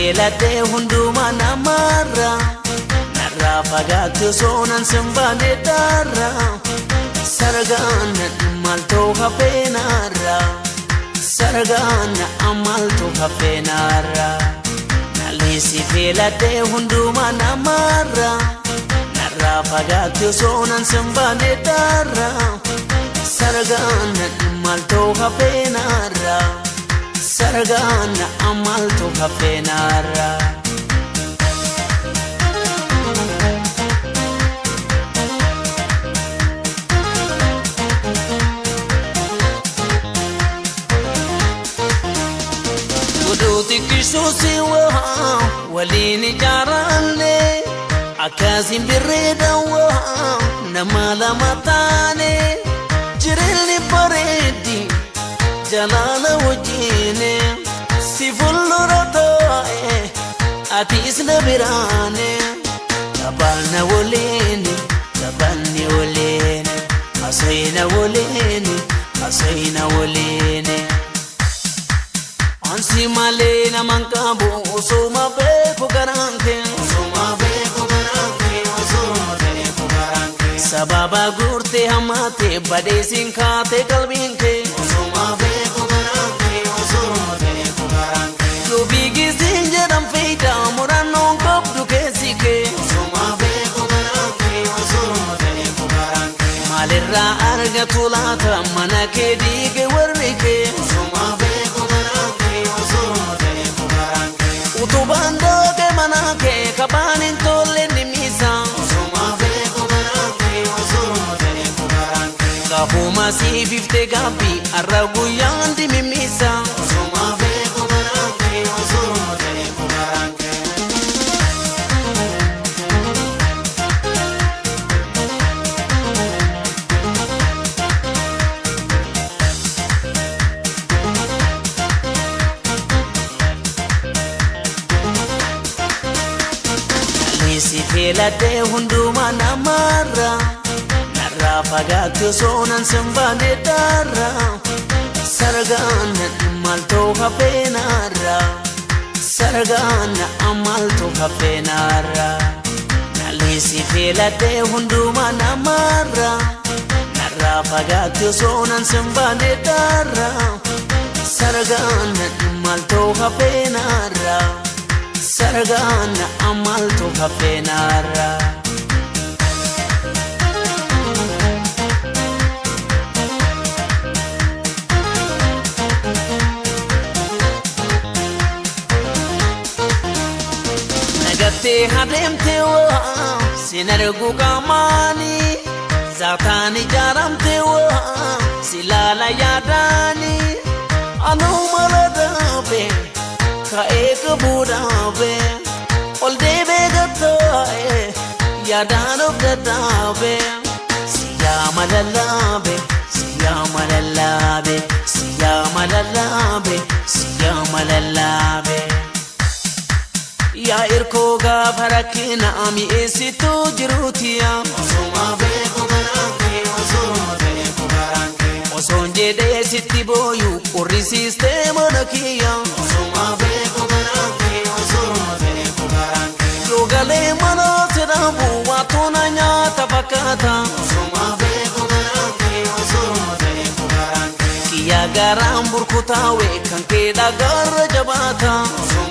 filadhee hundumaa namarra narraa fagaatti osoo nan simbaane daarra sargaan maaltu hafeenarra sargaan maaltu hafeenarra nalisi filadhee hundumaa namarra narraa fagaatti osoo nan simbaane daarra sargaan maaltu hafeenarra. Sargaan maaltu hafeenarra. Godhuuti kisuusi waa waliin ijaarranne akkasiin birreedha waa nama lama taane jireenyi bareeddi. Jalaala wajjine si fuuldura taa'e atis na biraane taphanna waliin taphanni waliin haasayina waliin haasayina waliin. Ansi malee naman qabu osuma beeku garaan kee osuma beeku garaan kee osuma beeku garaan kee sababa guurtee hammaatee badeesiin kaatee qalbiin kee. Biigisiin jedhan fiidaa murannoon qabdu keessi kee. Maalirraa argatu laata mana kee diige warri kee. Utubaan dooge mana kee kabaan hin tolle ni miisa. Gaafuma siififtee gaabbii har'a guyyaan dimimmiisa. Si filadhee hundumaa namarra narraa fagaatti osoo nan simbaane daarra sargaan maaltu hafeenarra sargaan maaltu hafeenarra nalisi filadhee hundumaa namarra narraa fagaatti osoo nan simbaane daarra sargaan maaltu hafeenarra. Sargaan maaltu hafeenarra. Nagattee adeemtee waa sin arguu qaamaani zaataan ijaaramtee waa si laala yaadaani anuu mala dhaabee. Ka'ee qabuudhaabe ol deebee gattaa'e yaadaan of dadhaabe si yaama lallaabe si yaama lallaabe si yaama lallaabe si yaama lallaabe. Yaa irkoo gaafa rakkina mi'eessituu jiruutiya. Osuma beeku garaan kee osuma beeku garaan kee. Osoon jedhee sitti booyu qorrisiistee mana kiyya. Osuma beeku garaan kee osuma beeku garaan kee. Yoo galee mana jedhamu waatona nyaata fakkaata. Osuma beeku garaan kee osuma beeku garaan kee. Kiyya garaan burkutaawee kan kee dhagaarra jabaata. Osuma